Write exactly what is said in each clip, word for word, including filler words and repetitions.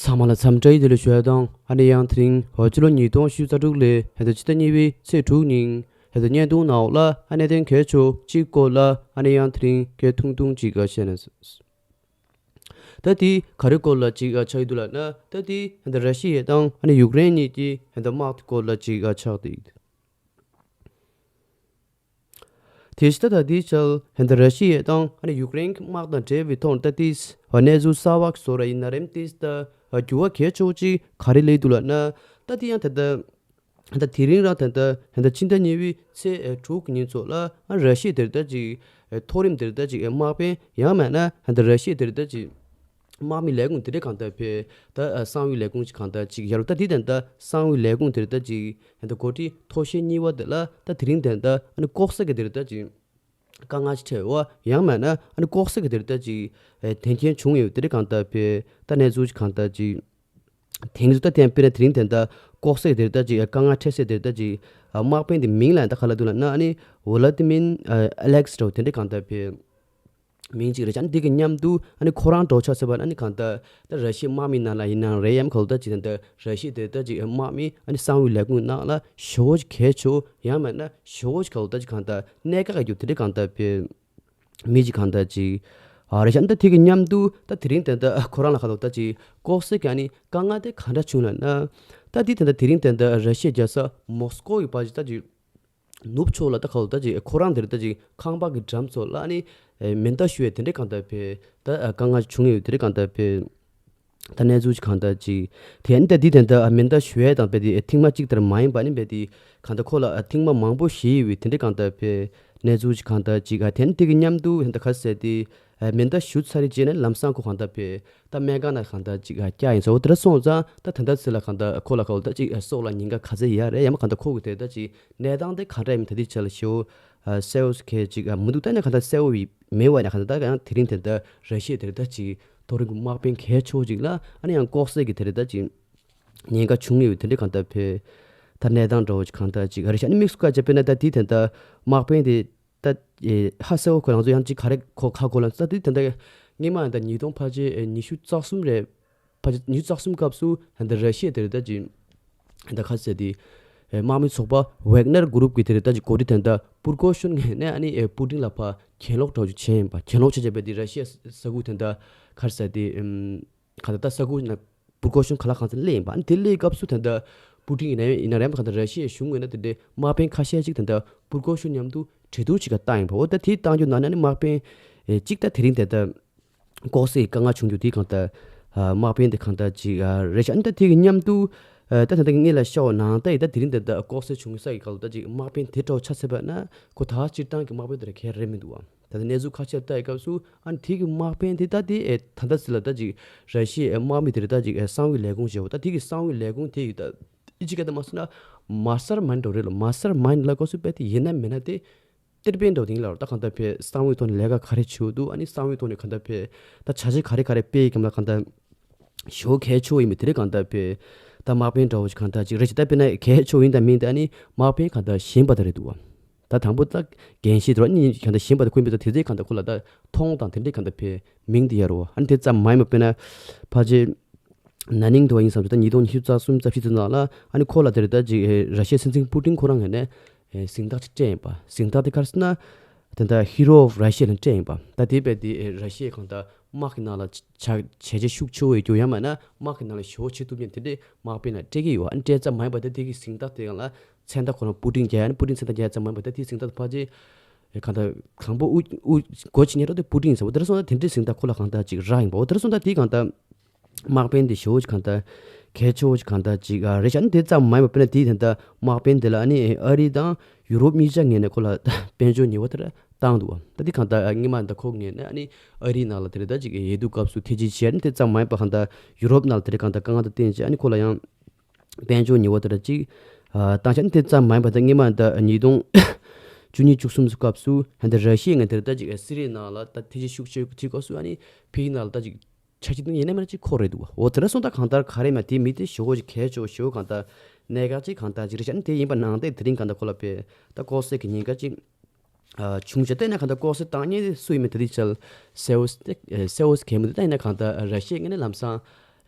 ཚང་མ་ལ་འཚམས་འདྲི་བདེ་ལེགས་ཞུ་ཡ་དང་། ཨ་ནི་ཡང་དེ་རིང་ཕྱི་ལོ་ཉིས་སྟོང་ཉི་ཤུ་རྩ་དྲུག་ལོའི་ཕྱི་ཟླ་གཉིས་པའི་ཚེས་དྲུག་ཉིན་ཕྱི་ཟླ་བརྙན་ཐུང་ནང་ལ་ཨ་ནི་གནད་དོན་གལ་ཆེ་གཅིག་སྐོར་ལ་ཨ་ནི་ཡང་དེ་རིང་སྐད་ཐུང་ཐུང་ཅིག་བཤད་ན། ད་དེ་ག་རེ་སྐོར་ལ་ཅིག་ཆགས་ཀྱི་འདུག་ལབ་ན། ད་དེ་ར་ཤི་ཡ་དང་ཨ་ནི་ཡུཀ་རེན་གཉིས་ཀྱི་དམག་སྐོར་ལ་ཅིག་ཆགས་བསྡད་ཡོད། དེ་བཞིན་ད་ལྟ་དེའི་ཆར་ཧན་ད་ར་ཤི་ཡ་དང་ཨ་ནི་ཡུཀ་རེན་གྱི་དམག་དང་འབྲེལ་བའི་ཐོག་ནས་ད་ལྟའི་གནས་ཚུལ་གསར་བ་བཟོ་ར་ཡིན་ན་རེམ། ཏིས་ད་འགྱུར་བ་གལ་ཆེ་བོ་ཅིག་ག་རེ་སླེབས་འདུག་ལབ་ན། ད་དེ་ཡང་ད་ལྟ་ད་དེ་རིང་རང་ད་ལྟ་ཧན་ད་ཕྱི་ཟླ་གཉིས་པའི་ཚེས་དྲུག་གི་ཉིན་ཚོ་ལ་ཨ་ར་ཤི་ཡ་དེར་ད་ཅིག་མཐོ་རིམ་དེར་ད་ཅིག་དམག་དཔོན་ཡང་མིན་ན་ཧན་ད་ར་ཤི་ཡ་དེར་ད་ཅིག་དམག་མི་ལས་ཁུངས་དེ་འདྲ་གང་ལྟར་ཕེ། ད་ཨ་གསང་བའི་ལས་ཁུངས་ཅིག་གང་ལྟར་ཅིག་ཡར་ད་དེ་དང་ད་གསང་བའི་ལས་ཁུངས་དེར་ད་ཅིག་ཧན་ད་འགོ་ཁྲིད་མཐོ་ཤོས་གཉིས་པ་དེ་ལ་ད་དེ་རིང་དེ་ད་ཨ་ནི་ལྐོག་ཟ་གི་དེར་ད་ཅིག་དཀའ་ངལ་ཅིག་འཕྲད་ཡོད། ཡང་མིན་ན་ཨ་ནི་ལྐོག་ཟ་གི་དེར་ད་ཅིག་ཨེ་དོན་རྐྱེན་བྱུང་ཡོད་དེ་འདྲ་གང་ལྟར་ཕེ། ད་གནས་ཚུལ་ཅིག་གང་ལྟར་ཅིག་དེང་དུ་ད་དེ་དཔེར་ན་དེ་རིང་དེ་ད་ལྐོག་ཟ་གི་དེར་ད་ཅིག་ཨེ་དཀའ་ངལ་འཕྲད་སའི་དེར་ད་ཅིག་ཨ་དམག་དཔོན་དེ་མིང་ལ་ད་ག་ལ་འདུག་ལབ་ན་ཨ་ནི་ཝོ་ལ་ཏི་མིན་ཨ་ཨ་ལེག་སི་འདྲ་བོ་དེ་འདྲ་གང་ལྟར་ཕེ། མིང་གཅིག་རེད་ཤག་ཨ་ནི་དེ་གི་མཉམ་དུ་ཨ་ནི་ཁོ་རང་འགྲོ་ཆ་ཟེར་བ་ཨ་ནི་གང་ལྟར་ད་ར་ཤི་ཡའི་དམག་མི་ནང་ལ་ཡིན་ནའང་རེད། ཡང་གང་ལྟར་ཅིག་ད་ལྟ་ར་ཤི་ཡ་དེ་ལྟ་ཅིག་དམག་མི་ཨ་ནི་གསང་བའི་ལས་ཁུངས་ནང་ལ་ཞེ་པོ་ཅིག་གལ་ཆེ་བོ། ཡང་མིན་ན་ཞེ་པོ་ཅིག་གང་ལྟར་ཅིག་གང་ལྟར་གནད་འགག་གི་རྒྱུ་དེ་འདྲ་གང་ལྟར་ཕེ་མི་ཅིག་གང་ལྟར་ཅིག་ཨ་རེད་ཤག་ཨ་ནི་ད་དེ་གི་མཉམ་དུ་ད་དེ་རིང་དེ་ལྟ་ཁོ་རང་ལ་གང་ལྟར་ཅིག་ལྐོག་ཟ་གི་ཨ་ནི་དཀའ་ངལ་དེ་ག་འདྲ་བྱུང་ལབ་ན། ད་དེ་དེ་ལྟ་དེ་རིང་དེ་ལྟ་ར་ཤི་ཡའི་རྒྱལ་ས་མོ་སི་ཀོ་ཡི་བར་ཅིག་ད་ཅིག་ནུབ་ཕྱོགས་ལ་ད་ག་ལ་ད་ཅིག་ཁོ་རང་དེར་ད་ཅིག་ཁང་པ་གི་འགྲམ་ཚོ་ལ་ཨ་ནི་མེ་མདའ་གཞུ་ཡས་དེ་འདྲའི་གང་ལྟར་ཕེ། ད་དཀའ་ངལ་བྱུང་ཡོད་དེ་འདྲའི་གང་ལྟར་ཕེ། ད་གནས་ཚུལ་ཅིག་གང་ལྟར་ཅིག་དེ་ཨ་ནི་ད་འདི་དེ་འདྲ་མེ་མདའ་གཞུ་ཡས་དང་རྦད་དེ་ཐེངས་མ་གཅིག་ལྟར་མ་ཡིན་པ་ཨ་ནི་རྦད་དེ་གང་ལྟར་ཁོ་ལ་ཐེངས་མ་མང་པོ་བྱས་ཡོད་དེ་འདྲའི་གང་ལྟར་ཕེ། གནས་ཚུལ་ཅིག་གང་ལྟར་ཅིག་ཨ་དེ་ཨ་ནི་དེ་གི་མཉམ་དུ་ད་ག་ཟེར་དེ་མེ་མདའ་གཞུ་ཚར་རྗེས་ནས་ལམ་སང་ཁོ་གང་ལྟར་ཕེ། ད་སྨན་ཁང་ནང་གང་ལྟར་ཅིག་ཨ་བསྐྱལ་ཡིན་ཟེར། འོ་དེ་འདྲ་སོང་ཙང་ད་ད་ལྟ་ཚེ་ལ་གང་ལྟར་ཁོ་ལ་གང་ལྟར་ཅིག་ཨ་སྲོག་ལ་ཉེན་ཁ་ག་ཚད་ཡོད་རེད། ཡང་མ་གང་ལྟར་ཁོ་གི་དེ་ལྟ་ཅིག་གནས་སྟངས་དེ་ག་འདྲ་ཡིན་མིན་ད་དེ་ཆ་ལ་ཞེ་པོ་ཨ་གསལ་པོ་གལ་ཅིག་ཨ་མི་འདུག་ད་ནས་གང་ལྟར་གསལ་པོ་ཡི་མེད་པ་ནས་གང་ལྟར་ད་ཡང་དེ་རིང་དེ་ལྟ་ར་ཤི་ཡ་དེ་ལྟ་ཅིག་མཐོ་རིམ་གྱི་དམག་དཔོན་གལ་ཆེ་བོ་ཅིག་ལ་ཨ་ནི་ཡང་ལྐོག་ཟ་གི་དེ་ལྟ་ཅིག་ཉེན་ཁ་བྱུང་ཡོད་དེ་འདྲ་གང་ལྟར་ཕེ། ད་གནས་སྟངས་འདྲ་བོ་ཅིག་གང་ལྟར་ཅིག་ཨ་རེད་ཤག་ཨ་ནི་དམིགས་སུ་བཀར་བྱས་དཔེར་ན་ད་དེ་དེ་ལྟ་དམག་དཔོན་དེ། ད་ཨེ་ཧ་གསལ་བོ་ཁོ་རང་ཚོ་ཡང་ཅིག་ག་རེ་ཁོ་ཁ་ཁོ་ལ་ད་དེ་ད་ལྟ་སྔོན་མ་ད་ཉིས་སྟོང་ཕལ་ཆེར་ཨེ་ཉི་ཤུ་རྩ་གསུམ་རེད། ཕལ་ཆེར་ཉི་ཤུ་རྩ་གསུམ་སྐབས་སུ་ད་ལྟ་ར་ཤི་ཡ་དེ་རེད་ད་ཅིག་ད་ག་ཟེར་དེ་ཨེ་དམག་མི་ཚོགས་པ་ཝེག་ནར་གུ་རུབ་ཀྱི་དེ་རེད་ད་ཅིག་འགོ་ཁྲིད་དེ་ད་པུར་གོ་ཤོན་ངོས་ནས་ཨ་ནི་ཨེ་པུ་ཏིན་ལ་ཕར་གྱེན་ལོག་འདྲ་བོ་ཅིག་བྱས་ཡིན་པ། གྱེན་ལོག་བྱས་བྱས་པ་དེ་ར་ཤི་ཡ་ས་ཁུལ་དེ་ད་ག་རེ་ཟེར་དེ་ཨམ། ག་ད་ལྟ་ས་ཁུལ་ན་པུར་གོ་ཤོན་ག་ལ་གང་ཚེ་སླེབས་ཡིན་པ། ཨ་ནི་དེ་སླེབས་སྐབས་སུ་ད་ལྟ་པུ་ཏིན་ཡིན་ན་ཡིན་ན་རེད་མ་གང་ལྟར་ར་ཤི་ཡའི་གཞུང་ངོས་ནས་དེ་འདྲའི་དམག་དཔོན་ཁ་ཤས་ཅིག་ད་ལྟ་པུར་གོ་ཤོན་མཉམ་དུ་གྲོས་བསྡུར་ཅིག་ག་བཏང་ཡིན་པ། འོ་ད་དེ་བཏང་རྒྱུ་ནང་ནས་ཨ་ནི་དམག་དཔོན་ཨེ་གཅིག་ད་དེ་རིང་དེ་ལྟ་ལྐོག་ཟའི་དཀའ་ངལ་བྱུང་རྒྱུ་དེ་གང་ལྟར་ཨ་དམག་དཔོན་དེ་གང་ལྟར་ཅིག་ཨ་རེད་ཤག་ཨ་ནི་ད་དེ་གི་མཉམ་དུ་ཨ་ད་ད་ལྟ་གི་ངེད་ལ་ཤོག་ནང་ད་ཡི་ད་དེ་རིང་དེ་ལྟ་ལྐོག་ཟ་བྱུང་ས་ཡི་གང་ལྟར་ཅིག་དམག་དཔོན་དེ་འདྲ་བོ་ཆ་བཞག་པ་ན་ཁོ་ད་སྤྱིར་བཏང་གི་དམག་དཔོན་དེ་ར་ག་རེ་མི་འདུག་བ། ད་ལྟ་གནས་ཚུལ་ཁ་ཤས་ལ་ལྟ་ཡི་སྐབས་སུ་ཨ་ནི་དེ་གི་དམག་དཔོན་དེ་ད་དེ་ཨེ་ད་ལྟ་ཟེར་ལ་ད་ཅིག་ར་ཤི་ཡའི་དམག་མི་དེ་རེད་ད་ཅིག་ཨེ་གསང་བའི་ལས་ཁུངས་བྱེད་འོ། ད་དེ་གི་གསང་བའི་ལས་ཁུངས་དེ་ཡི་ད་ཨི་ཅི་ག་ད་མ་སོང་ན་མ་སར་མའིན་འགྲོ་རེད་ལ། མ་སར་མའིན་ལ་སྐབས་སུ་དཔེ་དེ་ཡིན་ན་མིན་ན་དེ་གཏེར་དཔོན་འགྲོ་དེ་ཡིན་ལ། ད་གང་ལྟར་ཕེ་གསང་བའི་ཐོག་ནས་ལས་ཀ་ག་རེ་བྱེད་འོ་འདུག་ཨ་ནི་གསང་བའི་ཐོག་ནས་གང་ལྟར་ཕེ་ད་བྱ་བྱེད་ག་རེ་ག་རེ་སྤེལ་ཡི་གམ་ལ་གང་ལྟར་ཞེ་པོ་གལ་ཆེ་བོ་ཡིན་པའི་དེ་རེད། གང་ལྟར་ཕེ་ད་དམག་དཔོན་འདྲ་བོ་ཞིག་གང་ལྟར་ཅིག་རེད་ཅིག་ད་དཔེར་ན་གལ་ཆེ་བོ་ཡིན་དང་མིན་དེ་ཨ་ནི་དམག་དཔོན་གང་ལྟར་ཞན་པ་དེ་རེད་འདུག་བ། ད་དང་པོ་ད་འགན་བཞེས་འགྲོ་ནི་གང་ལྟར་ཞན་པ་དེ་ཁོ་མི་ཚོ་དེ་ཚོས་གང་ལྟར་ཁོ་ལ་ད་མཐོང་དང་དེ་འདྲས་གང་ལྟར་ཕེ་མིང་དེ་ཡར་རོ། ཨ་ནི་དེ་ཙམ་མ་ཡིན་པ་དཔེར་ན་ཕལ་ཆེར་ན་ནིང་དུ་བ་ཡིན་བསམ་ཚོ་ད་ཉིས་སྟོང་ཉི་ཤུ་རྩ་གསུམ་རྩ་བཞི་ཚོ་ནང་ལ་ཨ་ནི་ཁོ་ལ་དེ་རེད་ད་ཅིག་ར་ཤི་ཡའི་སྲིད་འཛིན་པུ་ཏིན་ཁོ་རང་ངོས་ནས་གཟེངས་རྟགས་ཅིག་སྤྲད་ཡིན་པ། གཟེངས་རྟགས་དེ་ག་རེ་ཟེར་ན། དེ་འདྲ་Hero of Russia ལ་སྤྲད་ཡིན་པ། ད་དེ་བས་དེ་ར་ཤི་ཡའི་གང་ལྟར་དམག་གི་ནང་ལ་བྱ་བྱས་རྗེས་ཤུགས་ཆེ་བོ་ཡོད་རྒྱུ་ཡང་མིན་ན་དམག་གི་ནང་ལ་ཞེ་པོ་བྱེད་ཐུབ་མཁན་དེ་འདྲའི་དམག་དཔོན་ལ་སྤྲད་ཀྱི་ཡོད། ཨ་ནི་སྤྲད་ཙམ་མ་ཡིན་པ་ད་དེ་གི་གཟེངས་རྟགས་དེ་ཡང་ལ་མཚན་རྟགས་ཁོ་རང་པུ་ཏིན་རྒྱག་ཡ་ནི་པུ་ཏིན་མཚན་རྟགས་རྒྱག་ཙམ་མ་ཡིན་པ་ད་དེའི་གཟེངས་རྟགས་ཕལ་ཆེར་གང་ལྟར་གང་པོ་དབུ་དབུ་སྒོ་ཕྱེ་མཁན་རོ་དེ་པུ་ཏིན་ཡིན་ས་འོ། དེ་འདྲ་སོང་ཙང་དེ་འདྲའི་གཟེངས་རྟགས་ཁོ་ལ་གང་ལྟར་ཅིག་རག་ཡིན་པ། འོ་དེ་འདྲ་སོང་ཙང་དེ་གང་ལྟར་དམག་དཔོན་དེ་ཞེ་པོ་ཅིག་གང་ལྟར་གལ་ཆེ་བོ་ཅིག་གང་ལྟར་ཅིག་ཨ་རེད་ཤག་ཨ་ནི་དེ་ཙམ་མ་ཡིན་པ་དཔེར་ན་དེའི་དེ་འདྲ་དམག་དཔོན་དེ་ལ་ཨ་ནི་ཨ་རི་དང་ཡུ་རོབ་གཉིས་ཆ་ངོས་ནས་ཁོ་ལ་དཔལ་འབྱོར་ཉེས་པ་དེ་འདྲ་བཏང་འདུག་ད་དེ་གང་ལྟར་སྔོན་མ་ད་ཁོ་ངོས་ནས་ཨ་ནི་ཨ་རིའི་ནང་ལ་དེ་རེད་ད་ཅིག་ཡལ་དུས་སྐབས་སུ་ཐེ་ཇུས་བྱས། ཨ་ནི་དེ་ཙམ་མ་ཡིན་པ་གང་ལྟར་ཡུ་རོབ་ནང་ལ་དེ་རེད་གང་ལྟར་དཀའ་ངལ་དང་བསྟུན་བྱས་ཨ་ནི་ཁོ་ལ་ཡང་དཔལ་འབྱོར་ཉེས་པ་དེ་འདྲ་ཅིག་བཏང་བྱས། ཨ་ནི་དེ་ཙམ་མ་ཡིན་པ་ད་སྔོན་མ་ད་ཉིས་སྟོང་བཅུ་གཉིས་བཅུ་གསུམ་སྐབས་སུ་ཧན་ད་ར་ཤི་ཡ་ངོས་དེ་རེད་ད་ཅིག་སི་རི་ནང་ལ་ད་ཐེ་ཇུས་ཤུགས་ཆེ་བྱེད་སྐབས་སུ་ཨ་ནི་ཕ་གི་ནང་ལ་ད་ཅིག་ཆ་ཅིག་ཡིན་ན་མིན་ན་ཅིག་ཁོ་རེད་འདུག་འོ་དེ་འདྲ་སོང་ཙང་གང་ལྟར་ག་རེ་མ་དེ་མི་དེ་ཞེ་པོ་ཅིག་གལ་ཆེ་བོ་ཞེ་པོ་གང་ལྟར་གནད་འགག་ཅིག་གང་ལྟར་ཅིག་རེད་ཤག་ཨ་ནི་དེ་ཡིན་པ་ནང་བསྟན་དེ་རིང་གང་ལྟར་ཁོ་ལ་དཔེ་ད་ལྐོག་ཟ་གི་ཉེན་ཁ་ཅིག་ཨ་བྱུང་བྱས། ད་ཡིན་ན་གང་ལྟར་ལྐོག་ཟ་བཏང་མཁན་དེ་སུ་ཡིན་མིན་ད་དེ་ཅིག་གསལ་བོ་གསལ་བོ་གལ་མི་འདུག་ད་ཡིན་ན་གང་ལྟར་ར་ཤི་ཡའི་ངོས་ནས་ལམ་སང་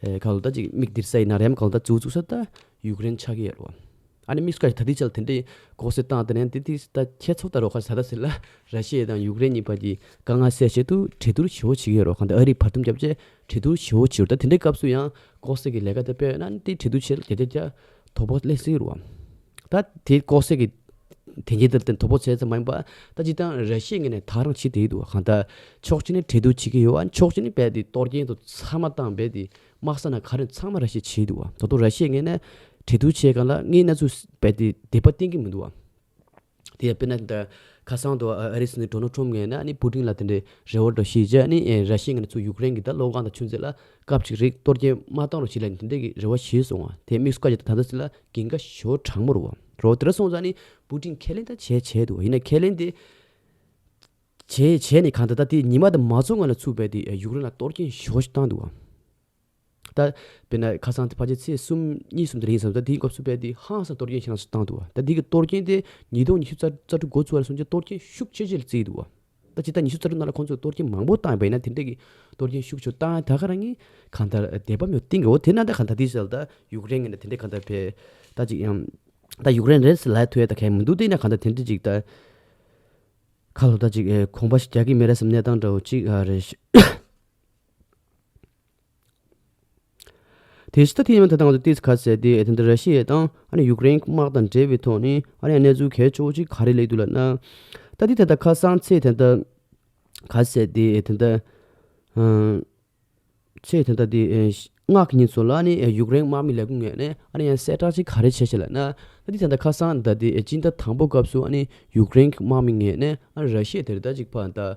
ཨེ་ག་ལ་ད་ཅིག་མིག་སྟེར་ས་ཡིན་ན་རེམ་ག་ལ་ད་འཛུགས་འཛུགས་ས་ད་ཡུཀ་རེན་ཆགས་ཀྱི་ཡོད་རེད་བ། ཨ་ནི་དམིགས་སུ་བཀར་ད་ལྟའི་ཆར་དེ་འདྲའི་ལྐོག་ཟ་བཏང་དེ་ནས་དེ་དེ་ད་ཁྱད་མཚར་ད་རོ་ཁ་ས་ད་ཟེར་ལ་ར་ཤི་ཡ་དང་ཡུཀ་རེན་གཉིས་བར་གྱི་དཀའ་ངལ་སེལ་ཆེད་དུ་གྲོས་བསྡུར་ཞེ་པོ་བྱེད་ཀྱི་ཡོད་རེད་བ། གང་ལྟར་ཨ་རིས་བར་འདུམ་བརྒྱབ་རྗེས་གྲོས་བསྡུར་ཞེ་པོ་བྱེད་ཡོད་རེད། ད་དེ་འདྲའི་སྐབས་སུ་ཡང་ལྐོག་ཟ་གི་ལས་ཀ་དེ་སྤེལ་ན་ནི་དེ་གྲོས་བསྡུར་བྱེད་ལ་བརྒྱ་ཆ་བརྒྱ་དོ་ཕོག་སླེབས་སྲིད་རེད་བ། ད་དེ་ལྐོག་ཟ་གི་དེ་འགྱེད་དེ་དོ་ཕོག་བྱས་ཙམ་མ་ཡིན་པ་ད་ཅི་ད་ར་ཤི་ཡའི་ངོས་ནས་ད་རང་བྱེད་དེ་འདུག་བ། གང་ལྟར་ཕྱོགས་གཅིག་ནས་གྲོས་བསྡུར་བྱེད་ཀྱི་ཡོད་བ། ཕྱོགས་གཅིག་ནས་རྦད་དེ་གཏོར་སྐྱོན་དུ་ཚང་མ་བཏང་རྦད་དེ་དམག་ས་ན་ག་རེ་ཚང་མ་ར་ཤི་ཡས་བྱས་འདུག་བ། ད་དུང་ར་ཤི་ཡའི་ངོས་ནས་གྲོས་བསྡུར་བྱས་གང་ལ་ངས་ན་ཚུ་རྦད་དེ་དད་པ་བསྟེན་གྱི་མི་འདུག་བ། དེ་ཡང་དཔེར་ན་ད་ཁ་སང་དུ་ཨ་རིའི་སྲིད་འཛིན་ཌོ་ནལ་ཊམ་ངོས་ནས་ཨ་ནི་པུ་ཏིན་ལ་དེ་འདྲའི་རེ་བ་འདྲ་ཞིག་བྱས། ཨ་ནི་ཨེ་ར་ཤི་ཡའི་ངོས་ནས་ཚུར་ཡུཀ་རེན་གྱི་ད་གློག་ཁང་དང་ཆུ་མཛོད་ལ་སྐབས་གཅིག་རིགས་གཏོར་སྐྱོན་མ་བཏང་རོགས་བྱེད་ལབ་ནས་དེ་འདྲའི་གི་རེ་བ་ཞིག་སོང་བ། དེ་དམིགས་སུ་བཀར་བྱས་ད་ད་ལྟ་ཟེར་ལ་འགན་ཁག་ཞེ་པོ་དྲག་མོ་རེད་བ། རེད་བ། དེ་འདྲ་སོང་ཙང་ཨ་ནི་པུ་ཏིན་ཁས་ལེན་ད་བྱས་བྱས་འདུག་བ། ཡིན་ན་ཁས་ལེན་དེ་བྱས་བྱས་ནས་གང་ལྟར་ད་དེ་ཉི་མ་དང་མ་རྫོགས་སྔོན་ལ་ཚུར་རྦད་དེ་ཡུཀ་རེན་ལ་གཏོར་སྐྱོན་ཞེ་པོ་ཞིག་བཏང་འདུག་བ། ད་དཔེར་ན་ཁ་སང་དེ་ཕལ་ཆེར་ཚེས་གསུམ་གཉིས་གསུམ་དེ་རིང་བསམ་ད་དེའི་སྐབས་སུ་རྦད་དེ་ཧང་སང་གཏོར་སྐྱོན་ཞེ་དྲག་ཞིག་བཏང་འདུག་བ། ད་དེ་གི་གཏོར་སྐྱོན་དེ་ཉིས་སྟོང་ཉི་ཤུ་རྩ་རྩ་དྲུག་འགོ་ཚུགས་པ་ལ་སོང་ཙང་གཏོར་སྐྱོན་ཤུགས་ཆེ་ཆེ་ལ་བརྩིས་འདུག་བ། ད་ཅི་ད་ཉི་ཤུ་རྩ་དྲུག་ནང་ལ་ཁོང་ཚོས་གཏོར་སྐྱོན་མང་པོ་བཏང་བ་ཡིན་ན་དེ་འདྲ་གི་གཏོར་སྐྱོན་ཤུགས་ཆེ་བཏང་ད་ག་རང་གི་གང་ལྟར་དད་པ་མེད་གཏིང་གི་འོ་དེ་ན་ད་གང་ལྟར་དེ་ཟེར་ད་ཡུཀ་རེན་གི་ན་དེ་འདྲ་གང་ལྟར་བས་ད་ཅིག་ཡང་ད་ཡུཀ་རེན་རེད་ཟེར་ལབ་ཐུབ་ཡ་ད་གལ་མི་འདུག་དེ་ན་གང་ལྟར་དེ་འདྲ་ཅིག་ད་ཁ་ལོ་ད་ཅིག་ཨེ་གོམ་པ་ཞིག་རྒྱག་གི་མེད་རེད་བསམ་གནས་སྟངས་འདྲ་བོ་ཅིག་ཨ་རེད། དེ་ཕྱི་ད་དེ་ཡིན་ད་ང་ཚོ་ཏིས་ཁ་ཟེར་དེ་དེ་འདྲ་ར་ཤི་ཡ་དང་ཨ་ནི་ཡུཀ་རེན་དམག་དང་འབྲེལ་བའི་ཐོག་ནས་ཨ་ནི་གནས་ཚུལ་གལ་ཆེ་བོ་ཅིག་ག་རེ་སླེབས་འདུག་ལབ་ན། ད་དེ་ད་ལྟ་ཁ་སང་ཚེས་དེ་འདྲ་ག་ཟེར་དེ་དེ་འདྲ་ཚེས་དེ་འདྲ་དེ་ཨེ་ལྔ་གི་ཉིན་ཚོ་ལ་ཨ་ནི་ཡུཀ་རེན་དམག་མི་ལས་ཁུངས་ངོས་ནས་ཨ་ནི་ཡང་གསལ་བསྒྲགས་ཅིག་ག་རེ་བྱས་ཤག་ལབ་ན། ད་དེ་ད་ལྟ་ཁ་སང་ད་དེ་སྤྱི་ཟླ་དང་པོ་སྐབས་སུ་ཨ་ནི་ཡུཀ་རེན་གྱི་དམག་མི་ངོས་ནས་ཨ་ནི་ར་ཤི་ཡ་དེར་ད་ཅིག་ཕར་ད་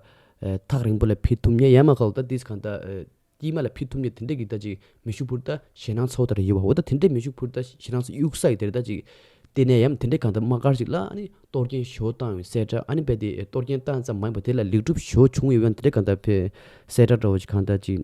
ཐག་རིང་པོ་ལ་ཕེབས་ཐུབ་མཁན་ཡང་མ་གཏོགས་ད་དེ་གང་ལྟར། དཀྱིལ་མ་ལ་ཕེབས་ཐུབ་མཁན་དེ་འདྲ་གི་ད་ཅིག་མེ་ཤུགས་འཕུར་མདའ་ཞེད་སྣང་ཚ་བོ་དེ་འདྲ་ཡོད་པ། འོ་ད་དེ་འདྲའི་མེ་ཤུགས་འཕུར་མདའ་ཞེད་སྣང་ཚ་གཡུག་ས་ཡི་དེ་རེད། ད་ཅིག་བལྟས་ནས་ཡང་དེ་འདྲའི་གང་ལྟར་དམག་སྒར་ཞིག་ལ་ཨ་ནི་གཏོར་སྐྱོན་ཞེ་པོ་བཏང་བའི་གསལ་བསྒྲགས། ཨ་ནི་རྦད་དེ་གཏོར་སྐྱོན་བཏང་ཙམ་མ་ཡིན་པ་དེ་ལ་ལེགས་གྲུབ་ཞེ་པོ་བྱུང་ཡོད་པ་དེ་འདྲའི་གང་ལྟར་བས་གསལ་བསྒྲགས་འདྲ་བོ་ཞིག་གང་ལྟར་ཅིག་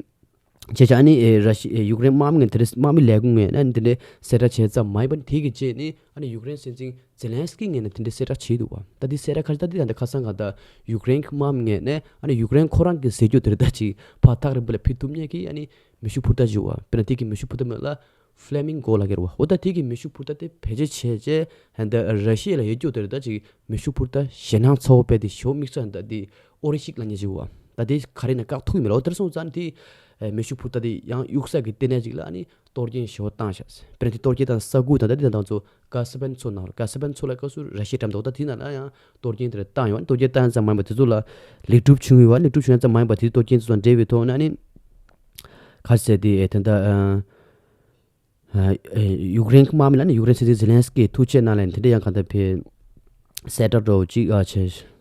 བྱས་ཙང་ཨ་ནི་ཨེ་ར་ཤི་ཨེ་ཡུཀ་རེན་དམག་མི་ངོས་དེ་འདྲའི་དམག་མི་ལས་ཁུངས་ངོས་ཨ་ནི་དེ་འདྲའི་གསལ་བསྒྲགས་བྱས་ཙམ་མ་ཡིན་པ་ནི་དེ་གི་རྗེས་ནི་ཨ་ནི་ཡུཀ་རེན་སྲིད་འཛིན་ཛེ་ལན་སི་ཀི་ངོས་ནས་དེ་འདྲའི་གསལ་བསྒྲགས་བྱས་འདུག་བ། ད་དེ་གསལ་བསྒྲགས་ཁ་ཤས་ད་དེ་ད་ལྟ་ཁ་སང་གང་ལྟར་ཡུཀ་རེན་གྱི་དམག་མི་ངོས་ནས་ཨ་ནི་ཡུཀ་རེན་ཁོ་རང་གི་ཟེར་རྒྱུ་དེ་རེད། ད་ཅིག་ཕར་ཐག་རིང་པོ་ལ་ཕེབས་ཐུབ་མཁན་གྱི་ཨ་ནི་མེ་ཤུགས་འཕུར་མདའ་ཞིག་ཡོད་བ། དཔེར་ན་དེ་གི་མེ་ཤུགས་འཕུར་མདའ་མིང་ལ་ཧྥི་ལེ་མིང་གོ་ལབ་ཀྱི་རེད་བ། འོ་ད་དེ་གི་མེ་ཤུགས་འཕུར་མདའ་དེ་བེད་སྤྱོད་བྱས་རྗེས་ད་ལྟ་ར་ཤི་ཡ་ལ་ཡོད་རྒྱུ་དེ་རེད། ད་ཅིག་མེ་ཤུགས་འཕུར་མདའ་ཞེད་སྣང་ཚ་བོ་རྦད་དེ་ཞེ་པོ་དམིགས་བསལ་ད་དེ་ཨོ་རི་ཤིག་ལབ་མཁན་ཞིག་ཡོད་བ། ད་དེ་ག་རེ་ཡིན་ན་བཀག་ཐུབ་ཀྱི་མེད་ལ། འོ་དེར་སོང་ཙང་དེ་མེ་ཤུགས་འཕུར་མདའ་དེ་ཡང་གཡུག་ས་གི་ལྟེ་གནས་ཅིག་ལ་ཨ་ནི་གཏོར་སྐྱོན་ཞེ་པོ་བཏང་ཤག་དཔེར་ན་དེ་གཏོར་སྐྱོན་བཏང་ས་ཁུལ་དང་ད་དེ་དང་ང་ཚོ་ག་སི་པན་མཚོ་ནང་ལ་ག་སི་པན་མཚོ་ལ་སྐབས་སུ་ར་ཤི་ཡའི་འགྲམ་དུ་འོ་ད་དེ་ནང་ལ་ཡང་གཏོར་སྐྱོན་དེ་འདྲ་བཏང་ཡོད། གཏོར་སྐྱོན་བཏང་ཙམ་མ་ཡིན་པ་དེ་ཚོ་ལ་ལེགས་གྲུབ་བྱུང་ཡོད་བ། ལེགས་གྲུབ་བྱུང་ཡ་ཙམ་མ་ཡིན་པ་དེ་གཏོར་སྐྱོན་དེ་ཚོ་དང་འབྲེལ་བའི་ཐོག་ནས་ཨ་ནི་ག་རེ་ཟེར་དེ་ད་ལྟ་ཨ་ཨ་ཡུཀ་རེན་གྱི་དམག་མི་ལ་ནི་ཡུཀ་རེན་སྲིད་འཛིན་ཛེ་ལན་སི་ཀི་ཐུག་ཆེད་གནང་ལ་དེ་འདྲ་ཡང་གང་ལྟར་བས་གསལ་བསྒྲགས་འདྲ་བོ་ཅིག་ཨ་བྱས།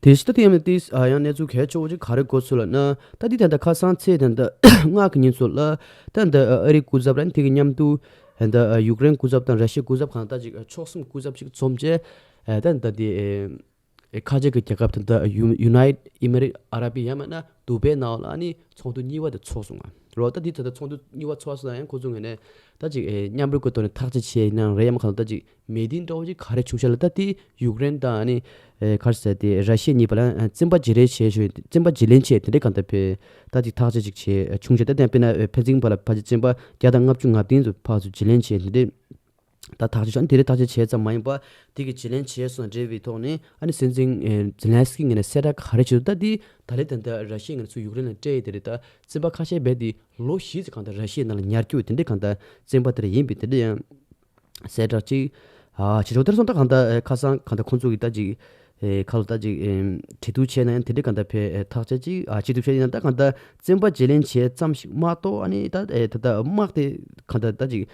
དེ་ཕྱི་ད་ཐེངས་ནི་ཏིས་ཨ་ཡང་གནས་ཚུལ་གལ་ཆེ་བོ་ཅིག་ག་རེ་གོ་ཚུལ་ལབ་ན། ད་འདི་ད་ལྟ་ཁ་སང་ཚེས་ད་ལྟ་ལྔ་གི་ཉིན་ཚོ་ལ་ད་ད་ཨ་རིའི་སྐུ་ཚབ་ར་དེ་གི་མཉམ་དུ་ད་ཡུཀ་རེན་སྐུ་ཚབ་དང་ར་ཤི་ཡའི་སྐུ་ཚབ་གང་ད་ཅིག་ཕྱོགས་གསུམ་སྐུ་ཚབ་ཅིག་འཛོམས་བྱས་ད་ད་དེ་ཁ་ཆེ་གི་རྒྱལ་ཁབ་ད་ད་ཡུ་ནའི་ཊི་ཨི་མི་རེ་ཨ་ར་པི་ཡང་མིན་ན་དུ་བའི་ནང་ལ་ཨ་ནི་ཚོགས་འདུ་གཉིས་པ་དེ་ཚོགས་སོང་ང་། རོ་ད་འདི་ད་ལྟ་ཚོགས་འདུ་གཉིས་པ་ཚོགས་སོང་ཡང་ཁོ་ཚོ་ངོས་ནས་ད་ཅིག་ཨེ་མཉམ་རུབ་ཀྱི་ཐོག་ནས་ཐག་གཅོད་བྱས་ཡིན་ན་རེད་ཡང་མ་གང་ད་ཅིག་མེད་དིན་འདྲ་བོ་ཅིག་ག་རེ་བྱུང་ཤག་ལ། ད་དེ་ཡུཀ་རེན་དང་ཨ་ནི་ཨེ་ག་རེ་ཟེར་དེ་ར་ཤི་ཡ་གཉིས་བར་ལ་ཨ་བཙན་པ་བརྗེ་རེས་བྱས་ཞོ་བཙན་པ་བརྗེ་ལེན་བྱས་དེ་འདྲའི་གང་ལྟར་བས་ད་ཅིག་ཐག་གཅོད་ཅིག་བྱས་བྱུང་ཤག་ད་དེ་དཔེར་ན་ཨེ་ཕན་ཚུན་བར་ལ་ཕལ་ཆེར་བཙན་པ་བརྒྱ་དང་ལྔ་བཅུ་ང་བདུན་ཙམ་ཕར་ཚུར་བརྗེ་ལེན་བྱས་དེ་འདྲའི། ད་ཐག་གཅོད་བྱུང་དེ་རིང་ཐག་གཅོད་བྱས་ཙམ་མ་ཡིན་པ་དེ་གི་བརྗེ་ལེན་བྱས་སོང་འབྲེལ་བའི་ཐོག་ནས་ཨ་ནི་སྲིད་འཛིན་ཨེ་ཛེ་ལན་སི་ཀི་ངོས་ནས་གསལ་བསྒྲགས་ག་རེ་བྱས་འདུག་ད་དེ་ད་ལན་ད་ལྟ་ར་ཤི་ཡ་ངོས་ནས་ཚུར་ཡུཀ་རེན་ལ་སྤྲད་ཡོད་དེ་རེད། ད་བཙན་པ་ཁ་ཤས་རྦད་དེ་ལོ་བཞི་ཙམ་གང་ལྟར་ར་ཤི་ཡའི་ནང་ལ་ཉར་རྒྱུ་དེ་འདྲའི་གང་ལྟར་བཙན་པ་དེ་འདྲ་ཡིན་པའི་དེ་འདྲ་ཡང་གསལ་བསྒྲགས་ཅིག་ཨ་བྱེད་ཆོག་དེར་སོང་ད་གང་ལྟར་ཁ་སང་གང་ལྟར་ཁོང་ཚོ་གི་ད་ཅིག་ཨེ་ཁ་ལོ་ད་ཅིག་ཨེ་གྲོས་བསྡུར་བྱས་ན་ཡང་དེ་འདྲའི་གང་ལྟར་ཕེ་ཨེ་ཐག་གཅོད་ཅིག་ཨ་བྱེད་ཐུབ་བྱས་ཡིན་ན་ད་གང་ལྟར་བཙན་པ་བརྗེ་ལེན་བྱས་ཙམ་ཞིག་མ་གཏོགས་ཨ་ནི་ད་ཨེ་ད་ལྟ་དམག་དེ་གང་ལྟར་ད་ཅིག་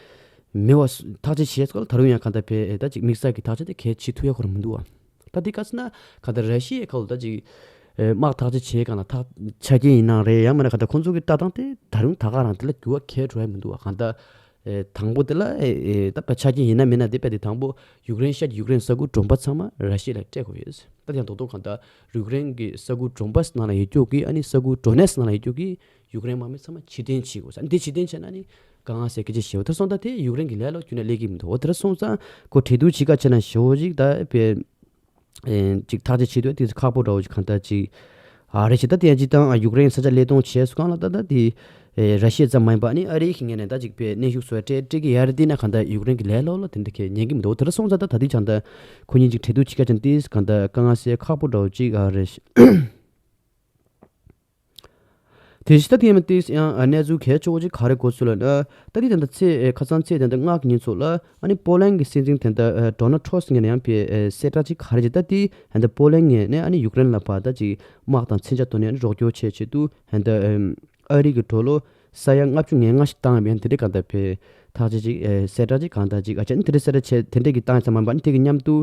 མེད་པ་ཐག་གཅོད་བྱས་སྐོར་ད་རུང་ཡང་གང་ལྟར་ཕེ་ཨེ་ད་ཅིག་དམིགས་བསལ་གྱི་ཐག་གཅོད་དེ་གལ་ཆེ་ཐུབ་ཡ་ཁོ་རང་མི་འདུག་ཨ། ད་དེ་ག་ཟེར་ན་གང་ལྟར་ར་ཤི་ཡའི་ཁ་ལོ་ད་ཅིག་ཨེ་དམག་ཐག་གཅོད་བྱས་གང་ལ་ཐག་ཆ་རྐྱེན་ཡིན་ནའང་རེད་ཡང་མིན་ན་གང་ལྟར་ཁོང་ཚོ་གི་ལྟ་སྟངས་དེ་ད་རུང་ད་ག་རང་དེ་ལ་འགྱུར་བ་གལ་འགྲོ་ཡ་མི་འདུག་ཨ། གང་ལྟར། ཨེ་དང་པོ་དེ་ལ་ཨེ་ཨེ་ད་ཕ་ཆ་རྐྱེན་ཡིན་ན་མིན་ན་དེ་དཔེ་དེ་དང་པོ་ཡུཀ་རེན་ཤར་ཡུཀ་རེན་ས་ཁུལ་གྲོང་པ་ཚང་མ་ར་ཤི་ཡ་ལ་སྤྲད་དགོས་ཡོད། ད་དེ་ཡང་རྡོག་རྡོག་གང་ལྟར་ཡུཀ་རེན་གྱི་ས་ཁུལ་གྲོང་པ་ནང་ལ་ཡོད་རྒྱུ་གི་ཨ་ནི་ས་ཁུལ་ཌོ་ནེ་སི་ནང་ལ་ཡོད་རྒྱུ་གི་ཡུཀ་རེན་དམག་མི་ཚང་མ་ཕྱིར་འཐེན་བྱེད་དགོས། ཨ་ནི་དེ་ཕྱིར་འཐེན་བྱས་ན་ཨ་ནི་གང་ཟེར་སྐད་ཆ་བཤད་འོ་དེར་སོང་ད་དེ་ཡུཀ་རེན་གྱི་ལས་ལོ་ཁྱོན་ནས་སླེབས་ཀྱི་མི་འདུག་འོ་དེར་སོང་ཙང་ཁོ་གྲོས་བསྡུར་བྱེད་ཁ་བྱས་ན་ཞེ་པོ་ཅིག་ད་དཔེ། ཨེ་ཅིག་ཐག་གཅོད་བྱེད་དུས་དེ་ཁག་པོ་འདྲ་བོ་ཅིག་གང་ལྟར་ཅིག་ ཨ་རེད་ཤག་ད་དེ་ཡང་སྤྱིར་བཏང་ཡུཀ་རེན་ས་ཆ་བློས་གཏོང་བྱས་སོང་གང་ལ་ད་ད་དེ་ཨེ་ར་ཤི་ཡ་ཙམ་མ་ཡིན་པ་ནི་ཨ་རི་གི་ངོས་ནས་ད་ཅིག་པའི་གནོན་ཤུགས་བཟོ་སྤྲད་སྤྲད་ཀྱི་ཡ་རེད། དེ་ན་གང་ལྟར་ཡུཀ་རེན་གྱི་ལས་སློག་ལ་དེ་འདྲ་གས་ཉན་གྱི་མི་འདུག་དེ་འདྲ་སོང་ཙང་ད་ད་དེ་ཅང་ད་ཁོ་གཉིས་ཅིག་གྲོས་བསྡུར་བྱེད་ཀ་ཅང་ཏིས་གང་ལྟར་དཀའ་ངལ་སེལ་ཁག་པོ་འདྲ་བོ་ཅིག་ཨ་རེད་ཤག་དེ་བཞིན་ད་དེ་ཡང་ཏིས་ཡང་གནས་ཚུལ་གལ་ཆེ་བོ་ཅིག་ག་རེ་གོ་ཚུལ་ལ་ན་ད་དེ་ད་ད་ཚེས་ཁ་སང་ཚེས་ད་ད་ལྔ་གི་ཉིན་ཚོ་ལ་ཨ་ནི་པོ་ལན་གྱི་སྲིད་འཛིན་དེ་ད་ཌོ་ནལ་ཊྲམ་ངོས་ནས་ཡང་པའི་གསལ་བསྒྲགས་ཅིག་ག་རེ་ཅིག་ད་དེ་ད་པོ་ལན་ངོས་ནས་ཨ་ནི་ཡུཀ་རེན་ལ་ཕར་ད་ཅིག་དམག་དང་མཚོན་ཆ་ཐོག་ནས་ཨ་ནི་རོགས་སྐྱོར་བྱེད་ཆེད་དུ་ད་ཨ་རི་གི་ཌོ་ལར་ས་ཡ་ལྔ་བཅུ་ང་ལྔ་ཞིག་བཏང་ཡོད་པའི་དེ་འདྲའི་གང་ལྟར་པའི་ཐག་གཅོད་ཅིག་གསལ་བསྒྲགས་ཅིག་གང་ལྟར་ཅིག་ཨ་ཅག་ནི་དེ་འདྲའི་གསལ་བསྒྲགས་བྱས་དེ་འདྲའི་གི་བཏང་ཡོད་ཙམ་མ་ཡིན་པ་ནི་དེ་གི་མཉམ་དུ་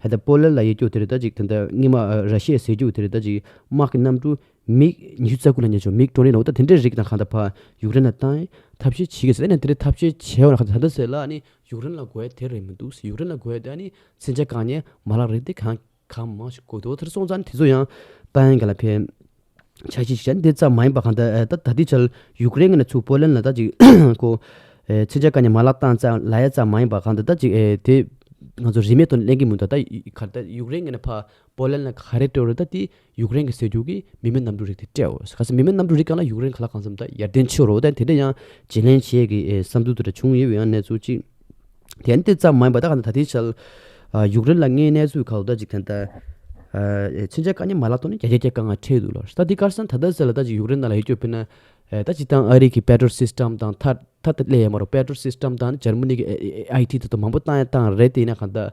ད་པོ་ལན་ལ་ཡོད་རྒྱུ་དེ་རེད། ད་ཅིག་ད་ད་སྔོན་མ་ར་ཤི་ཡས་ཟེར་རྒྱུ་དེ་རེད། ད་ཅིག་དམག་གི་གནམ་གྲུ་མིག་ཉི་ཤུ་རྩ་དགུ་ལ་ཉེ་ཆོག་མིག་ཊོན་ཊི་ནོ་ད་དེ་འདྲའི་རིགས་དང་གང་ལྟར་ཕར་ཡུཀ་རེན་ལ་བཏང་ཡས་ཐབས་ཤེས་བྱེད་ཀྱི་ཟེར་ནས་དེ་འདྲའི་ཐབས་ཤེས་བྱས་པ་ན་གང་ལྟར་ད་ལྟ་ཟེར་ལ་ནི་ཡུཀ་རེན་ལ་དགོས་ཡས་དེ་རེད་མི་འདུག་ཡུཀ་རེན་ལ་དགོས་ཡས་དེ་ནི་མཚོན་ཆ་བཀག་ཉར་མ་ལག་རེད། དེ་གང་གང་མང་ཞིག་དགོས་འདུག་དེར་སོང་ཙང་དེ་ཚོ་ཡང་བཏང་ཡས་ག་ལ་ཕན་འཆར་གཞི་ཞིག་བྱས་ནས་དེ་ཙམ་མ་ཡིན་པ་གང་ལྟར་ད་ད་ལྟའི་ཆར་ཡུཀ་རེན་གྱི་ནས་ཚུར་པོ་ལན་ལ་ད་ཅིག་ཁོ་མཚོན་ཆ་བཀག་ཉར་མ་ལག་བཏང་ཙམ་ལ་ཡ་ཙམ་མ་ཡིན་པ་གང་ལྟར་ད་ཅིག་དེ་ང་ཚོ་རིན་མེད་ཐོག་ནས་ལེན་གྱི་མི་འདུག་ད་ག་ད་ཡུཀ་རེན་གྱི་ནས་ཕར་པོ་ལན་ལ་ག་རེ་སྤྲད་རེད། ད་དེ་ཡུཀ་རེན་གྱི་སྲིད་ཇུས་ཀྱི་མི་མེད་གནམ་གྲུ་རིགས་དེ་སྤྲད་འོ། ག་ས་མི་མེད་གནམ་གྲུ་རིགས་གང་ལ་ཡུཀ་རེན་ག་ལ་གང་འཚམ་ད་ཡར་ཐོན་ཕྱིན་རོགས། ད་དེ་འདྲ་ཡང་བརྗེ་ལེན་བྱེད་ཀྱི་བསམ་ཚུལ་དེ་འདྲ་བྱུང་ཡོད་པའི་ཡང་གནས་ཚུལ་ཅིག་དེ་ཡང་དེ་ཙམ་མ་ཡིན་པ་ད་ག་ད་ད་ལྟའི་ཆར་ཡུཀ་རེན་ལ་དངོས་གནས་ཚུལ་ག་ལ་ད་ཅིག་ད་ལྟ་མཚོན་ཆ་བཀག་ཉར་མ་ལག་ཐོག་ནས་བརྒྱ་ཆ་བརྒྱ་དཀའ་ངལ་འཕྲད་འདུག་ལ། ད་འདི་གར་སང་ད་ལྟ་ཟེར་ལ་ད་ཅིག་ཡུཀ་རེན་ནང་ལ་ཡོད་རྒྱུ་དཔེར་ན་ད་ཅིག་ཏང་ཨ་རི་གི་པེ་ཊོལ་སིས་ཊམ་དང་ཐ་ཐ་ད་ལས་ཡ་མ་རོ་པེ་ཊོལ་སིས་ཊམ་དང་འཇར་མ་ནི་གི་ཨའི་ཊི་དེ་ཚོ་མང་པོ་བཏང་ཡ་བཏང་རེད། དེ་ཡིན་ན་གང་ལྟར་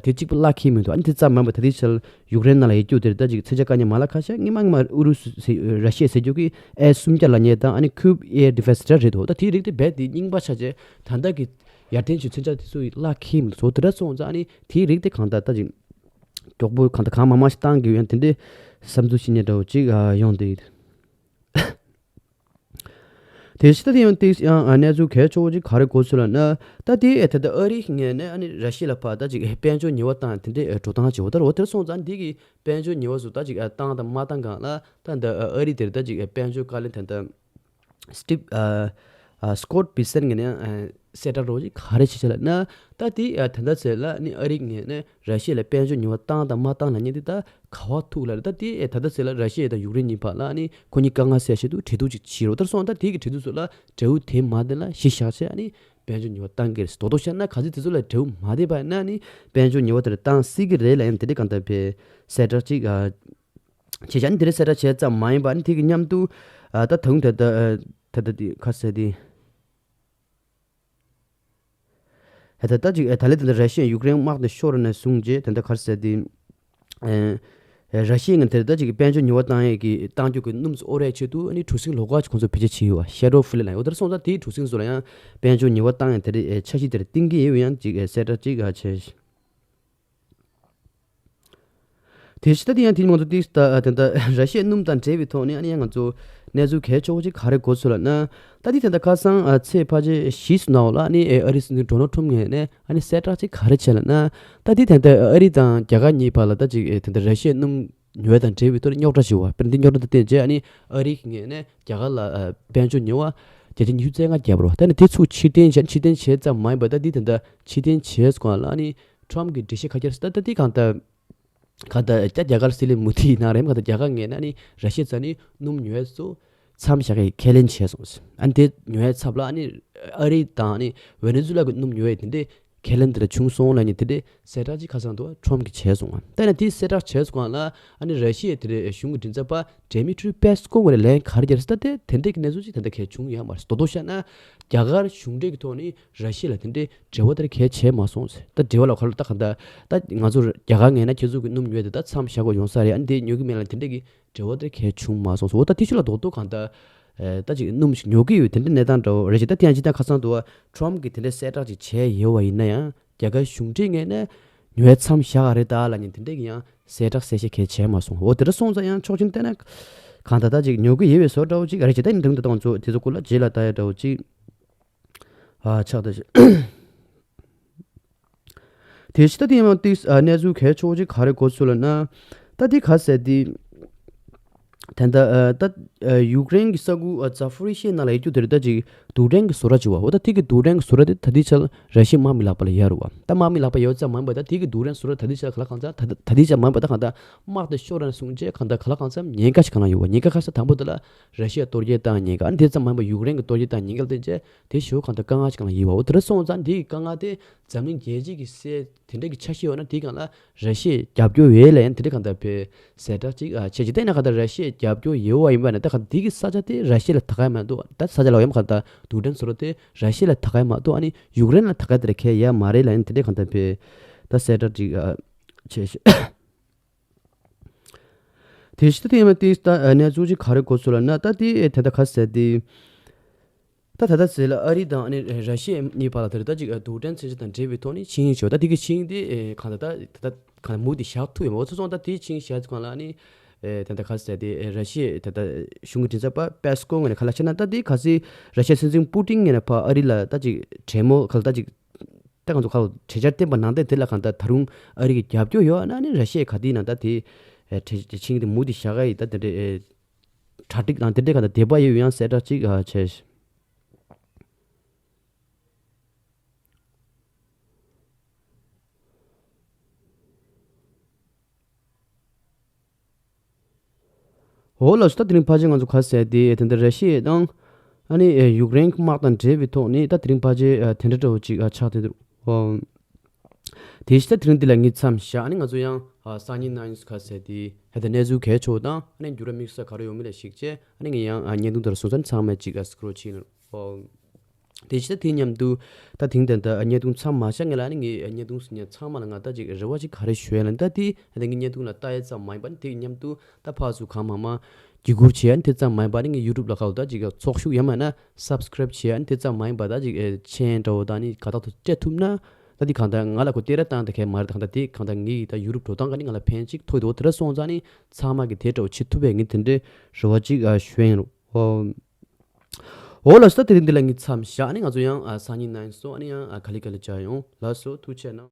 དེ་གཅིག་པུ་བརླག་ཁེལ་མི་འདུག་ཨ་ནི་དེ་ཙམ་མ་ཡིན་པ་ད་ལྟའི་ཆར་ཡུཀ་རེན་ནང་ལ་ཡོད་རྒྱུ་དེར་ད་ཅིག་མཚོན་ཆ་བཀག་ཉར་མ་ལག་ཁ་ཤས་སྔོན་མ་སྔོན་མ་ཨུ་རུ་སུ་ར་ཤི་ཡ་ཟེར་རྒྱུ་གི་ཨེ་སུམ་བརྒྱ་ལ་ཉེ་དང་ཨ་ནི་ཁུབ་ཨེར་ཌི་ཕེན་སི་རེད་འདུག་ད་དེའི་རིགས་དེ་རྦད་དེ་རྙིང་པ་ཆགས་རྗེས་ད་ལྟ་གི་ཡར་ཐོན་ཆེད་མཚོན་ཆ་དེ་ཚོ་བརླག་ཁེལ་མི་འདུག་བཟོ་དེ་འདྲ་སོང་ཙང་ཨ་ནི་དེའི་རིགས་དེ་གང་ལྟར་ད་ཅིག་མགྱོགས་པོ་གང་ལྟར་གང་མང་མང་ཞིག་བཏང་དགོས་ཡོད་དེ་འདྲའི་བསམ་ཚུལ་ཞིག་རྙེད་འདྲ་བོ་ཅིག་ཡོང་བསྡད་ཡོད། དེ་བཞིན་ད་དེ་ཡང་ཏིག་ཡང་གནས་ཚུལ་གལ་ཆེ་བོ་ཅིག་ག་རེ་གོ་ཚུལ་ལ་ན། ད་དེ་ད་ལྟ་ཨ་རིའི་ངོས་ནས་ཨ་ནི་ར་ཤི་ཡ་ལ་ཕར་ད་ཅིག་དཔལ་འབྱོར་ཉེས་པ་བཏང་དེ་འདྲའི་འགྲོ་སྟངས་ཅིག་འོ་ད་འོ་དེར་སོང་ཙང་འདི་གི་དཔལ་འབྱོར་ཉེས་པ་སུ་ད་ཅིག་བཏང་དང་མ་བཏང་གང་ལ་ད་འདི་ཨ་རི་དེར་ད་ཅིག་དཔལ་འབྱོར་བཀའ་བློན་ད་ལྟ་སི་ཊིབ་ཨ་ཨ་སི་ཀོཊ་པི་སན་ངོས་ནས་ཨ་གསལ་བསྒྲགས་རོགས་ཅིག་ག་རེ་བྱེད་ཆེད་ལ་ན། ད་དེ་ཨ་ད་ལྟ་ཚེ་ལ་ནི་ཨ་རིའི་ངོས་ནས་ར་ཤི་ཡ་ལ་དཔལ་འབྱོར་ཉེས་པ་བཏང་དང་མ་བཏང་ལབ་མཁན་དེ་ད་ག་བ་ཐུག་ལ་རེད། ད་དེ་ཨེ་ད་ལྟ་ཚེ་ལ་ར་ཤི་ཡ་དང་ཡུཀ་རེན་གཉིས་བར་ལ་ནི་ཁོ་གཉིས་དཀའ་ངལ་སེལ་ཆེད་དུ་གྲོས་བསྡུར་ཅིག་བྱེད་རོགས་ལྟར་སོང་། ད་དེ་གི་གྲོས་བསྡུར་སོགས་ལ་འབྲས་བུ་དེ་མ་ལྡན་ལ་གཞི་བཞག་བྱས་ཨ་ནི་དཔལ་འབྱོར་ཉེས་པ་བཏང་གི་རེད། རྡོག་རྡོག་བཤད་ན་ག་ཚོད་དེ་ཚོ་ལ་འབྲས་བུ་མ་ལྡན་པ་ན་ནི་དཔལ་འབྱོར་ཉེས་པ་དེར་བཏང་སྲིད་ཀྱི་རེད་ལ་ཡང་དེ་འདྲའི་གང་ལྟར་བའི་གསལ་བསྒྲགས་ཅིག་ཨ་བྱས་ཀྱང་དེ་འདྲའི་གསལ་བསྒྲགས་བྱས་ཙམ་མ་ཡིན་པར་ནི་དེ་གི་མཉམ་དུ་ཨ་ད་ད་དུང་ད་ལྟ་ཨ་ད་ལྟ་དེ་ཁ་གསལ་དེ། ད་ལྟ་ཅིག་ད་ལན་དེ་འདྲ་ར་ཤི་ཡས་ཡུཀ་རེན་དམག་དེ་ཤོར་ནས་བཟུང་རྗེས་དེ་འདྲ་ག་རེ་ཟེར་དེ། ར་ཤི་ཡས་ངས་དེ་ལྟ་ཅིག་དཔལ་འབྱོར་ཉེས་པ་བཏང་ཡས་ཀྱི་བཏང་རྒྱུ་གི་སྣུམ་ཚོ་དབོར་ཡས་ཆེད་དུ་ཨ་ནི་གྲུ་གཟིངས་ལོགས་ཀ་ཅིག་ཁོང་ཚོས་བེད་སྤྱོད་བྱས་ཡོད་པ་ཤེ་ཌོ་ཕི་ལེ་ལ་ཡོད། དེར་སོང་ཙང་དེའི་གྲུ་གཟིངས་ཚོ་ལ་ཡང་དཔལ་འབྱོར་ཉེས་པ་བཏང་ཡས་དེ་འདྲའི་འཆར་གཞི་དེ་འདྲ་བཏིང་གི་ཡོད་ཡང་ཅིག་གསལ་བསྒྲགས་ཅིག་བྱས། དེ་ཕྱི་ད་དེ་ཡང་དེ་ང་ཚོ་ཏིག་ད་དེ་འདྲ་ར་ཤི་ཡའི་སྣུམ་དང་འབྲེལ་བའི་ཐོག་ནས་ཨ་ནི་ཡང་ང་ཚོ་གནས་ཚུལ་གལ་ཆེ་བོ་ཅིག་ག་རེ་གོ་ཚུལ་ལ་ན། ད་དེ་དེ་འདྲ་ཁ་སང་ཨ་ཚེས་ཕལ་ཆེར་བཞི་ཙམ་ནང་ལ་ཨ་ནི་ཨ་རིའི་སྲིད་འཛིན་ཌོ་ནལ་ཊམ་ངོས་ནས་ཨ་ནི་གསལ་བསྒྲགས་ཅིག་ག་རེ་བྱས་ལ་ན། ད་དེ་དེ་འདྲ་ཨ་རི་དང་རྒྱ་གར་གཉིས་བར་ལ་ད་ཅིག་དེ་འདྲ་ར་ཤི་ཡའི་སྣུམ་ཉོ་ཡ་དང་འབྲེལ་བའི་ཐོག་ནས་རྙོག་དྲ་ཞིག་ཡོད་པ། དཔེར་ན་འདི་རྙོག་དྲ་དེ་བྱས་ཨ་ནི་ཨ་རིའི་ངོས་ནས་རྒྱ་གར་ལ་ཨ་དཔལ་འབྱོར་ཉོ་བ་བརྒྱ་ཆ་ཉི་ཤུ་རྩ་ལྔ་བརྒྱབ་རོགས། ད་ནི་དེ་ཚུར་ཕྱིར་འཐེན་བྱས་ཕྱིར་འཐེན་བྱས་ཙམ་མ་ཡིན་པར་ད་འདི་དེ་འདྲ་ཕྱིར་འཐེན་བྱས་སོང་ལ་ཨ་ནི་ཊམ་གྱི་འགྲེལ་བཤད་ཁ་ཁྱེར་སོང་། ད་ད་འདི་གང་ལྟར་གང་ལྟར་རྒྱ་རྒྱ་གར་སྲིད་བློན་མོ་དྷི་ཡིན་ན་རེད། གང་ལྟར་རྒྱ་གར་ངོས་ནས་ཨ་ནི་ར་ཤི་ཡ་ཚ་ནི་སྣུམ་ཉོ་ཡས་ཚོ་མཚམས་བཞག་གི་ཁས་ལེན་བྱས་སོང་། ཨ་ནི་དེ་ཉོ་ཡས་ཚབ་ལ་ཨ་ནི་ཨ་རི་དང་ཨ་ནི་ཝེ་ནེ་ཛུ་ལ་གི་སྣུམ་ཉོ་ཡས་དེ་འདྲའི་ཁས་ལེན་དེ་འདྲ་བྱུང་སོང་ལབ་ནས་དེ་འདྲའི་གསལ་བསྒྲགས་ཅིག་ཁ་སང་དུ་ཊམ་གྱིས་བྱས་སོང་། ད་ནི་དེ་གསལ་བསྒྲགས་བྱས་སོང་ལ་ཨ་ནི་ར་ཤི་ཡའི་དེ་འདྲའི་གཞུང་གི་མགྲིན་ཚབ་པ་ཌི་མི་ཊྲི་པེ་སི་ཀོ་ངོས་ནས་ལན་ག་རེ་བརྒྱབ་ཟེར་ད་དེ་དེ་འདྲའི་གི་གནས་ཚུལ་ཅིག་ད་ལྟ་གལ་བྱུང་ཡོད་མ་རེད། རྡོག་རྡོག་བཤད་ན་རྒྱ་གར་གཞུང་འབྲེལ་གྱི་ཐོག་ནས་ར་ཤི་ཡ་ལ་དེ་འདྲའི་འབྲེལ་བ་དེ་འདྲ་གལ་བྱས་མ་སོང་ཟེར། ད་འབྲེལ་བ་ལ་ག་ལ་ད་ག་ད་ད་ང་ཚོ་རྒྱ་གར་ངོས་ན་ཁྱེད་ཚོ་གི་སྣུམ་ཉོས་དེ་ད་མཚམས་བཞག་དགོས་ཡོང་ས་རེད། ཨ་ནི་དེ་ཉོ་གི་མེད་ལ་དེ་འདྲའི་གི་འབྲེལ་བ་དེ་གལ་བྱུང་མ་སོང་ཟེར། འོ་ད་དེ་ཤུ་ལ་རྡོག་རྡོག་གང་ལྟར་ད་ཅིག་སྣུམ་ཞིག་ཉོ་གི་ཡོད་དེ་འདྲའི་གནས་སྟངས་འདྲ་བོ་རེད་ཅེས། ད་དེ་ཡང་ཅི་ད་ཁ་སང་དུ་བ་ཊམ་གྱིས་དེ་འདྲའི་གསལ་བསྒྲགས་ཅིག་བྱས་ཡོད་པ་ཡིན་ན་ཡང་རྒྱ་གར་གཞུང་འབྲེལ་ངོས་ནས་ཉོ་ཡ་མཚམས་བཞག་ག་རེད་ད་ལབ་ནས་དེ་འདྲའི་གི་ཡང་གསལ་བསྒྲགས་གསལ་བཤད་གལ་བྱས་མ་སོང་། འོ་དེ་འདྲ་སོང་ཙང་ཡང་ཕྱོགས་གཅིག་བལྟས་ན་གང་ལྟར་ད་ཅིག་ཉོ་གི་ཡོད་པའི་བཟོ་འདྲ་བོ་ཅིག་རེད་ཅེས། ད་ཡིན་དུས་ད་ང་ཚོ་དེ་ཚོ་སྐོར་ལ་རྗེས་ལ་ལྟ་ཡ་འདྲ་བོ་ཅིག་ཨ་ཆགས་ད་ཅིག་དེ་ཕྱི་ད་དེ་ཡང་ཏིག་ཨ་གནས་ཚུལ་གལ་ཆེ་བོ་ཅིག་ག་རེ་གོ་ཚུལ་ལ་ན། ད་དེ་ག་ཟེར་དེ་ ད་ལྟ་ཨ་ད་ཨ་ཡུཀ་རེན་གྱི་ས་ཁུལ་ཨ་ཛ་ཕོ་རི་ཤི་ཡ་ནང་ལ་ཡོད་རྒྱུ་དེ་རེད། ད་ཅིག་རྡུལ་ཕྲན་གྱི་བཟོ་གྲྭ་ཅིག་ཡོད་པ། འོ་ད་དེ་གི་རྡུལ་ཕྲན་གྱི་བཟོ་གྲྭ་དེ་ད་ལྟའི་ཆར་ར་ཤི་ཡས་དམག་མི་ལག་པ་ལ་ཡོད་རེད་པ། ད་དམག་མི་ལག་པ་ཡོད་ཙམ་མ་ཡིན་པར་ད་དེ་གི་རྡུལ་ཕྲན་བཟོ་གྲྭ་ད་ལྟའི་ཆར་ག་ལ་གང་འཚམ་ད་ད་ལྟའི་ཆར་མ་ཡིན་པར་ད་གང་ལྟར་དམག་དེ་ཤོར་རན་སོང་རྗེས་གང་ལྟར་ག་ལ་གང་འཚམ་ཉེན་ཁ་ཞིག་གང་ལ་ཡོད་པ། ཉེན་ཁ་ག་ས་དང་པོ་དེ་ལ་ར་ཤི་ཡས་གཏོར་རྒོལ་བཏང་ཉེན་ཁ། ཨ་ནི་དེ་ཙམ་མ་ཡིན་པར་ཡུཀ་རེན་གྱི་གཏོར་རྒོལ་བཏང་ཉེན་ཁ་དེ་རྗེས་དེ་ཞེ་པོ་གང་ལྟར་དཀའ་ངལ་ཞིག་གང་ལ་ཡོད་པ། འོ་དེ་འདྲ་སོང་ཙང་དེ་གི་དཀའ་ངལ་དེ་འཛམ་གླིང་རྒྱལ་སྤྱི་གི་སེལ་དེ་འདྲ་གི་ཆ་ཤས་ཡོད་ན་དེ་གང་ལ་ར་ཤི་ཡས་རྒྱབ་སྐྱོར་ཡོད་ལབ་ཡ་དེ་འདྲ་གང་ལྟར་བྱས་གསལ་བསྒྲགས་ཅིག་ཨ་བྱས་ཅིག་བལྟས་ན་གང་ལྟར་ར་ཤི་ཡས་རྒྱབ་སྐྱོར་ཡོད་པ་ཡིན་པ་ན་ད་གང་ལྟར་དེ་གི་ས་ཆ་དེ་ར་ཤི་ཡ་ལ་ད་ག་ཡ་མ་གཏོགས། ད་ས་ཆ་ལ་ཡོད་མ་གང་ལྟར་རྡུལ་ཕྲན་བཟོ་གྲྭ་དེ་ར་ཤི་ཡ་ལ་ད་ག་ཡ་མ་གཏོགས་ཨ་ནི་ཡུཀ་རེན་ལ་ད་ག་ཡ་དེ་ལ་གལ་ཡ་མ་རེད་ལབ་ཡ་དེ་འདྲ་གང་ལྟར་བྱས་ད་གསལ་བསྒྲགས་ཅིག་ཨ་བྱས་ཤག་དེ་ཕྱི་ད་ཐེངས་མ་དེ་ད་གནས་ཚུལ་ཅིག་ག་རེ་གོ་སོང་ལབ་ན། ད་དེ་ད་ལྟ་ག་ཟེར་དེ་ད་ད་ལྟ་ཟེར་ལ་ཨ་རི་དང་ཨ་ནི་ར་ཤི་ཡ་གཉིས་བར་ལ་དེ་རེད། ད་ཅིག་རྡུལ་ཕྲན་མཚོན་ཆ་དང་འབྲེལ་བའི་ཐོག་ནས་ཆིངས་ཡིག་བྱས། ད་དེ་གི་ཆིངས་དེ་གང་ལྟར་ད་ད་ལྟ་གང་ལ་མུ་མཐུད་བཞག་ཐུབ་ཡོད་མ། འོ་ཚོ་སོང་ད་དེ་ཆིངས་བཞག་ཚུལ་གང་ལ་ཨ་ནི་ད་ལྟ་ག་ཟེར་དེ་ར་ཤི་ཡ་ད་ལྟ་གཞུང་གི་མགྲིན་ཚབ་པ་པེ་སི་ཀོ་ངོས་ནས་ག་ལ་བཤད་ན། ད་དེ་ག་ཚོད་ར་ཤི་ཡ་སྲིད་འཛིན་པུ་ཏིན་ངོས་ནས་ཕར་ཨ་རི་ལ་ད་ཅིག་གྲོས་མོལ་ག་ལ་ད་ཅིག་ད་ང་ཚོ་ཁ་ལོ་གྲོས་འཆར་བཏོན་པ་ནང་བསྟན་དེ་ལ་གང་ལྟར་ད་རུང་ཨ་རི་གི་རྒྱབ་སྐྱོར་ཡོད་ཨ་ན་ནི་ར་ཤི་ཡའི་ག་དེའི་ནང་ད་དེ་ཨེ་གྲོས་ཆིངས་དེ་མུ་མཐུད་བཞག་ག་ཡི་ད་དེ་འདྲའི་ཨེ་གྲ་སྒྲིག་དང་དེ་འདྲའི་གང་ལྟར་དེ་པ་ཡོད་ཡང་གསལ་བསྒྲགས་ཅིག་ཨ་བྱས། འོ་ལགས་སོ། ད་དེ་རིང་ཕལ་ཆེར་ང་ཚོ་ག་ཟེར་དེ་དེ་འདྲ་ར་ཤི་ཡ་དང་ཨ་ནི་ཡུཀ་རེན་གྱི་དམག་དང་འབྲེལ་བའི་ཐོག་ནས་ད་དེ་རིང་ཕལ་ཆེར་དེ་འདྲ་འདྲ་བོ་ཅིག་ཆགས་བསྡད་འདུག་འོ་དེ་བཞིན་ད་དེ་རིང་འདི་ལ་ངས་མཚམས་བཞག་ཨ་ནི་ང་ཚོ་ཡང་སང་ཉིན་གནངས་ཉིན་ག་ཟེར་དེ་ད་ལྟ་གནས་ཚུལ་གལ་ཆེ་བ་དང་ཨ་ནི་འགྱུར་བ་དམིགས་བསལ་ག་རེ་ཡོད་མེད་ལ་གཞིགས་བྱས་ཨ་ནི་ངས་ཡང་བརྙན་ཐུང་དེ་འདྲ་སོང་ཙང་ཚང་མས་ཅིག་སི་ཀོ་རོལ་བྱེད་ནོར་འོ། དེ་བཞིན་ད་དེ་མཉམ་དུ་ད་དེང་ད་ལྟ་བརྙན་ཐུང་མཚམས་མ་བཞག་སྔོན་ལ་ནི་ངས་བརྙན་ཐུང་གཟིགས་མཁན་ཚང་མ་ལ་ང་ད་ཅིག་རེ་བ་ཅིག་ག་རེ་ཞུ་ཡ་ལ་ད་དེ་ད་ངས་བརྙན་ཐུང་ལ་ལྟ་ཡ་ཙམ་མ་ཡིན་པ་ནི་དེ་མཉམ་དུ་ད་ཕར་ཚུར་གང་མང་མང་བརྒྱུད་སྐུར་བྱེད་ཡ་ནི་དེ་ཙམ་མ་ཡིན་པ་ནི་ངས་ཡུ་ཊུབ་ལ་ཁ་ལོ་ད་ཅིག་ཚོགས་ཞུགས་ཡ་མ་ན་སབ་སི་ཀ་རེབ་བྱེད་ཡ་ནི་དེ་ཙམ་མ་ཡིན་པ་ད་ཅིག་མཆན་འདྲ་བོ་ད་ནི་ག་ད་ཐོ་སྤྲད་ཐུབ་ན་ད་དེ་གང་ད་ང་ལ་ཁོ་སྟེར་བཏང་ད་གས་མ་རེད། ད་གང་ད་དེ་གང་ད་ངའི་ད་ཡུ་ཊུབ་འགྲོ་སྟངས་ག་ནི་ང་ལ་ཕན་ཅིག་ཐོགས་འདུག་དེ་འདྲ་སོང་ཙང་ནི་ཚང་མ་གི་དེ་འདྲ་བོ་བྱེད་ཐུབ་པའི་ངས་དེ་འདྲའི་རེ་བ་ཅིག་ཞུ་ཡ་ཡིན་རོ། འོ་ལགས་སོ། ད་དེ་རིང་འདི་ལ་ངས་མཚམས་བཞག་ཨ་ནི་ང་ཚོ་ཡང་ཨ་སང་ཉིན་གནངས་ཉིན་སོང་ཨ་ནི་ཡང་ཨ་ག་ལེ་ག་ལེ་མཇལ་ཡོང་། ལགས་སོ། ཐུགས་རྗེ་གནང་།